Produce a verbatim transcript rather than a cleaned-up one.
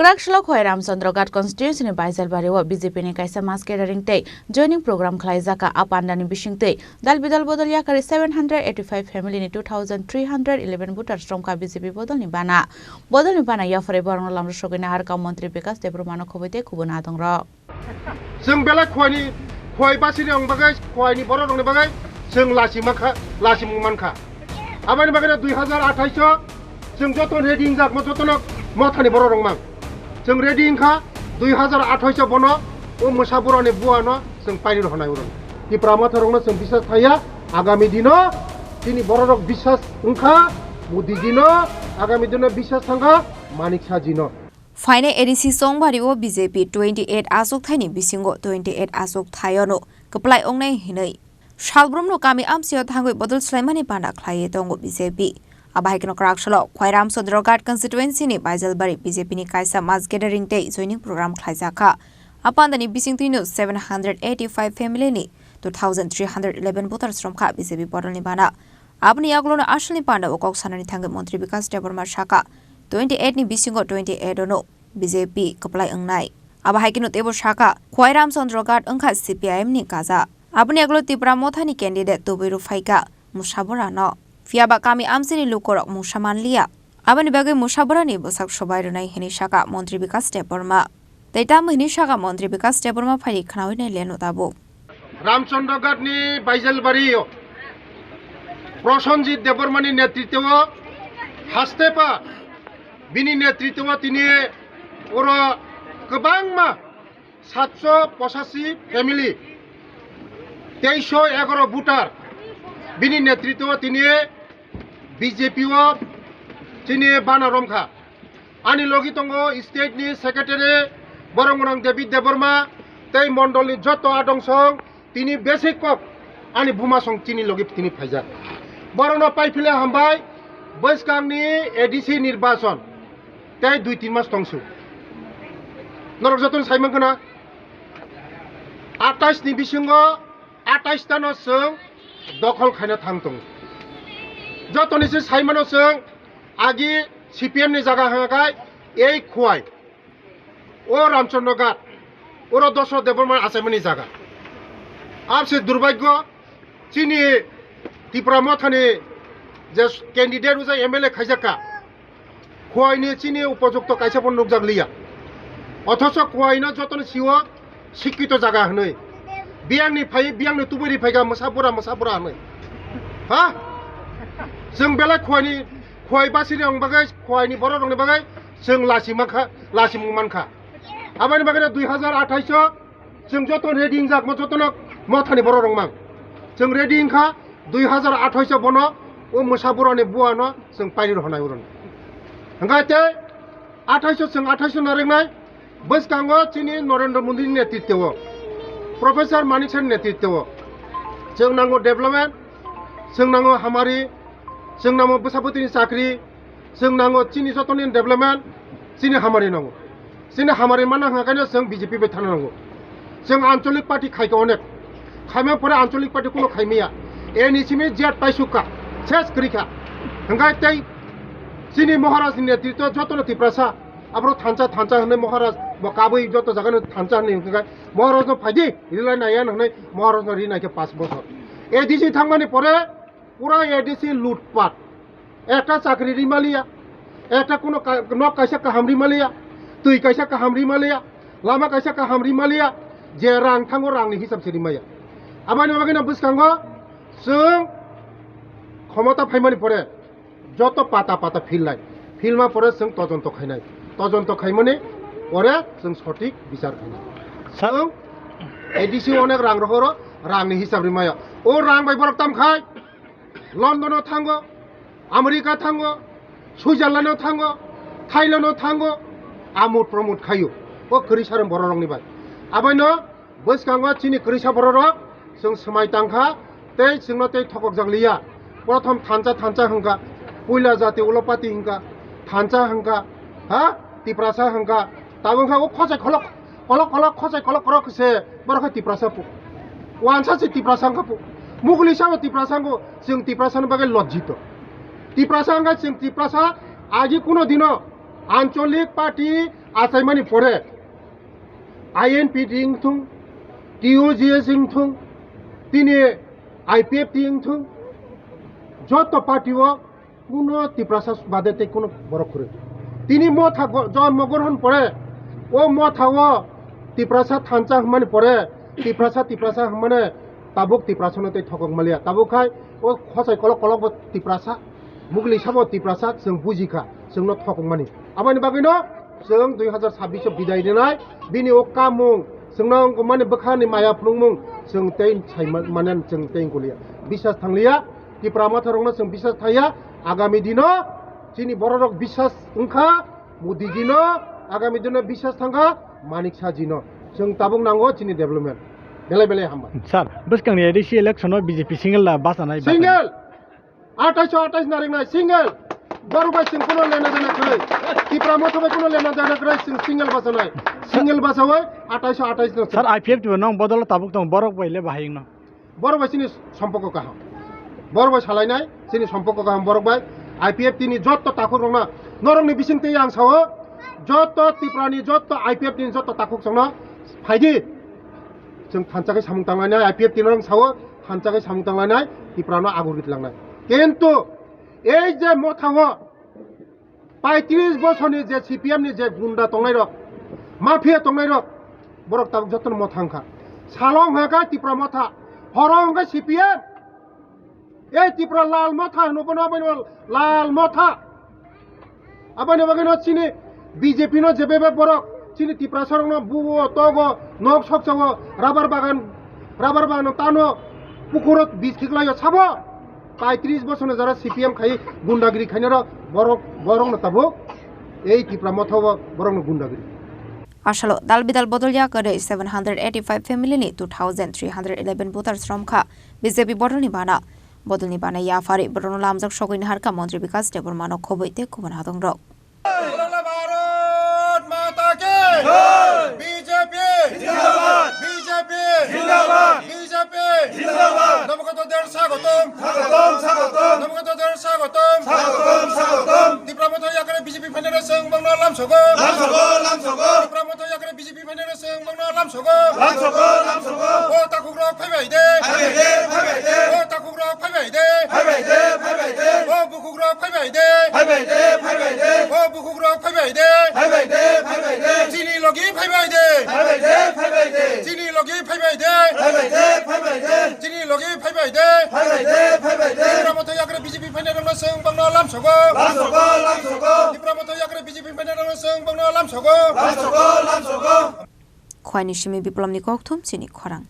Kwraksalo Khowai Ramchandra Ghat constituency ni Baijalbari o B J P ni kaisa mass gathering tei joining program khlaijak. A pandani bisingtwi dal bidal bodol yakarwi seven hundred eighty five family ni two thousand three hundred eleven voters romkha B J P bodol ni bana. Bodol ni bana yapharwi borokno lamrwsogwi naharkha Montri Bikash Debbarma no khobwi tei kubun adongrok. Chwng belai Khowai ni, Khowai basi ni wng bagwi, Khowai ni borok rok ni bagwi chwng lachima kha, lachimung mankha. Aboni bagwi no dui hazar athais o chwng joto ready wngjak, mo joto no mothani borok rok mang. Chwng ready wngkha, dui hazar athais o bono o mwsa bura ni bua no chwng pairi rw hwnai uro. Tipra motha rok no chwng bisas thaya, agami dino chini borok rok bisas wngkha, Modi dino agami dino bisas thangkha, Manik Saha dino. Phainai A D C Chongbari o B J P twenty eight achuk thaini bisingo twenty eight achuk thaiono kwplai wngnai hinwi salbrumno kami amchio thangwi bodol swlaimani bana khlaiwi tongo B J P. Abo hai kheno kwraksalo Khowai Ramchandra Ghat constituency ni Baijalbari B J P ni kaisa mass gathering tei joining program khlaijakha. A pandani bisingtwino seven hundred eighty five family ni two thousand three hundred eleven voters romkha B J P bodol ni bana. Aboni yagulono asalni pandao kok sanani thangwi Montri Bikash Debbarma sakha, twenty eight ni bisingo twenty eight ono B J P kwplai wngnai. Abo hai kheno teibo sakha, Khowai Ramchandra Ghat wngkha C P I M ni kaja. Aboni yagulo Tipra mothani candidate tubui rw phaikha Mwsa Bura no. Phiya ba kami amchini lukorok mungsa manliya. Aboni bagwi Mwsa Bura ni bwsak sobai rwnai hinwi sakha Montri Bikash Debbarma. Tei tamo hinwi sakha Montri Bikash Debbarma phaidi khnaui nai leno tabuk. Ramchandra Ghat ni Baijalbari o Prosenjit Debbarma ni netritwo o haste pa bini netritwo o tini oro kwbangma satso pochashi family, teisho egaro voter bini netritwo o tini B J P o chini bana romkha. Ani logi tongo state ni secretary Boromgwnang David Debbarma tei mondol ni joto adong song tini basic kok ani buma song chini logi tini phaijak. Borokno paiphile hambai, bwskang ni A D C nirbachon tei dui tin mas tongsu. Norok jotono saimankha na, atais ni bisingo atais ta no chwng dokhol khaina thang tongo. Jotoni se saimano chwng agi C P M ni jaga hwnga khai ei Khowai, o Ramchandra Ghat, oro Dosrot Debbarma achaimani jaga. Abse durbhagyo chini Tipra mothani je candidate ujai M L A khaijakka, Khowai ni chini upojukto kaisa bo nukjak liya. Othocho Khowai no jotono siwo sikkito jaga hwnwi. Biyang ni phai, biyang ni tubui ri phaikha Mwsa Bura, Mwsa Bura hwnwi. Ha? Chwng belai Khowai ni, Khowai basi ni wng bagwi, Khowai ni borok rok ni bagwi chwng lachima kha, lachimung mankha. Aboni bagwi no dui hazar athais o chwng joto ready wngjak, mo jotono mothani borok rok mang. Chwng ready wngkha, dui hazar athais o bono o Mwsa Bura ni bua no chwng pairi rw hwnai uro. Hwnkha tei athais o chwng athais o narwknai, bwskango chini Narendra Modi ni netritwo o, Professor Manik Saha ni netritwo o, chwng nango development, chwng nango hamari, chwng nango bwsapoti ni chakri, chwng nango chini jotoni development, chini hamari nango. Chini hamari mana hwnga kaino chwng B J P bai thana nango. Chwng ancholik party khaikha onek. Khaima pore ancholik party kuno khaimaya. Eni simi jet paisukha. Ses kwrwikha. Hwnkhe tei chini Maharaj ni netritwo jotono Tiprasa. Aboro thansa, thansa hwnwi Maharaj bo kabui joto jagano thansa hwnwi hwnkhe Maharaj no phaidi rilai naiya hwnwi Maharaj no ri naikhe pash bochor. A D C thangmani pore pura A D C lutpat. Ekta chakri rimaliya, ekta kuno ka-, nok kaisa kaham rimaliya, twi kaisa kaham rimaliya, lama kaisa kaham rimaliya, je rang thango rangni hisab se rimaya. Aboni bagwi no bwskango chwng khomota phaimani pore joto pata pata philnai, philma pore chwng tojonto khainai, tojonto khaimani pore chwng sothik bichar khainai. Chwng A D C onek rang rohoro, rangni hisab rimaya. O rang bai borok tam khai London o thango, America thango, Switzerland o thango, Thailand o thango, amut promut khaio. O kwrwi sarong borok rokni bai. Abaino bwskango chini kwrwi sa borok rok chwng swmai tangkha tei chwngno tei thokokjak liya. Prothom thansa thansa hwnkha, puila jati ulopati hwnkha, thansa hwnkha, ha? Tiprasa hwnkha, tabuk hwnkha o khosai kholok Kolok kolok khosai kolok kolok se borok khe Tiprasa pu. Wansa se Tiprasa wngkha pu. Muguli sabo Tiprasa wngkha, chwng Tiprasa ni bagwi lojjito. Tiprasa wngkha chwng Tiprasa agi kuno dino ancholik party Achaimani pore I N P T wngthung, T U J S wngthung, tini I P F T wngthung, joto party o kuno Tiprasa bade tei kuno borok kwrwi. Tini motha go-, jonmo grohon pore, o motha o Tiprasa thansa hwnmani pore, Tiprasa, Tiprasa hwnmani tabuk Tiprasano tei thokok maliya. Tabuk khai o khosai kolok kolok bo Tiprasa, Mugli sabo Tiprasa chwng bujikha, chwngno thokok mani. Aboni bagwino chwng dui hazar sabbish o bidai rinai, bini o kamung, chwngno wngkukmani bwkhani maya phunukmung, chwng tei sai ma-, mane chwng tei wngkoliya. Biswas thangliya, Tipra motha rokno chwng biswas thaiya, agami dino chini borok rok biswas wngkha, Modi jino, agami dino biswas thangkha, Manik Saha jino. Chwng tabuk nango chini development. Belai belai hambai. Sir, bwskangni A D C election o B J P single da bachanai? Single! Atais atais naringnai single. Borok bai chwng kuno lena dena kwrwi. Tipra motha bai kuno lena dena kwrwi, chwng single bachanai. Single bachawi atais atais no. Sir, I P F T bo nong bodol tabuk tong, borok bai le bahai wngno. Borok bai chini sompoko kaham. Borok bai salainai chini sompoko kaham borok bai. I P F T ni jotto takhuk rokno, norokni bising tei ang sao, jotto Tipra ni jotto I P F T ni jotto takhuk chwngno phaidi. Chwng thansa khe samung tanglainai, I P F T norok sao, thansa khe samung tanglainai, Tipra no agur ritlangnai. Kintu ei je motha o paitris bosorni je C P M ni je gunda tongnai rok, mafia tongnai rok, borok tabuk jotono motha wngkha. Salo wngkha khe Tipra motha, horo wngkha C P M. Ei Tipra lal motha hwno bono, abono lal motha. Aboni bagwino chini B J P no jebebe borok chini Tiprasa rokno buo togo, nok sokchao, rubber bagan, rubber bagan tano, pukuro bis khiklaio sabo. Paitris bosorno jara C P M khai gundagiri khainaro borok, borokno tabuk ei Tipra motha o borokno gundagiri. Asalo dal bidal bodol ya kwrwi seven hundred eighty-five family ni two thousand three hundred eleven voters romkha B J P bodolni bana. Bodolni bana yaphari borokno lamjak sogwi naharkha Montri Bikas Debbarma no khobwi tei kubun hadongrok. Bharat Mata ki! Jai! B J P! Jindabad! B J P! Jindabad! B J P! Jindabad! Namagoto der swagotom! Swagotom, swagotom! Namagoto der swagotom! Swagotom, swagotom! Tipra motha yakre B J P phainare chwng bangno lamsogo! Lamsogo, lamsogo! Tipra motha yakre B J P phainare chwng bangno lamsogo! Lamsogo, lamsogo! O takhukrok phaibai de! Phaibai de, phaibai de! O takhukrok phaibai de! Phaibai de, phaibai de! O bukhukrok phaibai de! Phaibai de, phaibai de! O bukhukrok phaibai de! Phaibai de, phaibai de! Chini logi phaibai de! Phaibai de, phaibai de! Chini logi phaibai de! Phaibai de, phaibai de! Chini logi phaibai de! Phaibai de, phaibai de! Tipra motha yakre B J P phainai rokno chwng bangno lamsogo! Lamsogo, lamsogo! Tipra motha yakre B J P phainai rokno chwng bangno lamsogo! Lamsogo, lamsogo! Khwani simi Biplomni kokthum chini khorang.